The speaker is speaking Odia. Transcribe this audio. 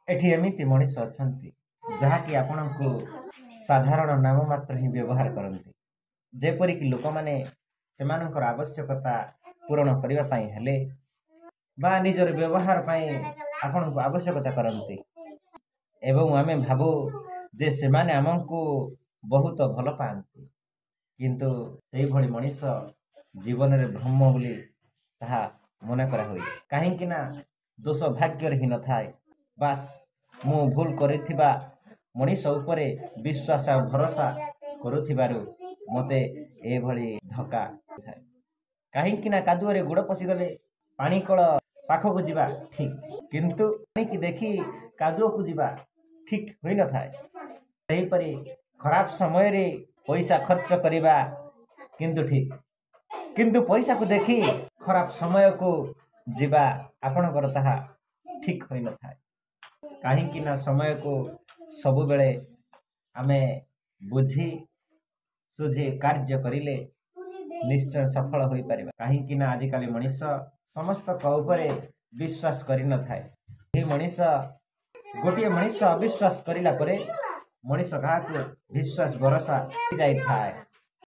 ଏଠି ଏମିତି ମଣିଷ ଅଛନ୍ତି ଯାହାକି ଆପଣଙ୍କୁ ସାଧାରଣ ନାମ ମାତ୍ର ହିଁ ବ୍ୟବହାର କରନ୍ତି। ଯେପରିକି ଲୋକମାନେ ସେମାନଙ୍କର ଆବଶ୍ୟକତା ପୂରଣ କରିବା ପାଇଁ ହେଲେ ବା ନିଜର ବ୍ୟବହାର ପାଇଁ ଆପଣଙ୍କୁ ଆବଶ୍ୟକତା କରନ୍ତି, ଏବଂ ଆମେ ଭାବୁ ଯେ ସେମାନେ ଆମକୁ ବହୁତ ଭଲ ପାଆନ୍ତି। କିନ୍ତୁ ସେଇଭଳି ମଣିଷ ଜୀବନରେ ଭ୍ରମ ବୋଲି ତାହା ମନେ କରାହୋଇଛି, କାହିଁକି ନା ଦୋଷ ଭାଗ୍ୟରେ ହିଁ ନଥାଏ। ବାସ୍, ମୁଁ ଭୁଲ କରିଥିବା ମଣିଷ ଉପରେ ବିଶ୍ୱାସ ଆଉ ଭରସା କରୁଥିବାରୁ ମୋତେ ଏଭଳି ଧୋକା ଥାଏ। କାହିଁକି ନା କାଦୁଅରେ ଗୋଡ଼ ପଶିଗଲେ ପାଣି କଳ ପାଖକୁ ଯିବା ଠିକ୍, କିନ୍ତୁ ପାଣିକି ଦେଖି କାଦୁଅକୁ ଯିବା ଠିକ୍ ହୋଇନଥାଏ। ସେହିପରି ଖରାପ ସମୟରେ ପଇସା ଖର୍ଚ୍ଚ କରିବା କିନ୍ତୁ ଠିକ୍, କିନ୍ତୁ ପଇସାକୁ ଦେଖି ଖରାପ ସମୟକୁ ଯିବା ଆପଣଙ୍କର ତାହା ଠିକ୍ ହୋଇନଥାଏ। କାହିଁକି ନା ସମୟକୁ ସବୁବେଳେ ଆମେ ବୁଝି ସୁଝି କାର୍ଯ୍ୟ କରିଲେ ନିଶ୍ଚୟ ସଫଳ ହୋଇପାରିବା। କାହିଁକି ନା ଆଜିକାଲି ମଣିଷ ସମସ୍ତଙ୍କ ଉପରେ ବିଶ୍ୱାସ କରିନଥାଏ। ଏହି ମଣିଷ ଗୋଟିଏ ମଣିଷ ଅବିଶ୍ୱାସ କରିଲା ପରେ ମଣିଷ କାହାକୁ ବିଶ୍ୱାସ ଭରସା ଯାଇଥାଏ।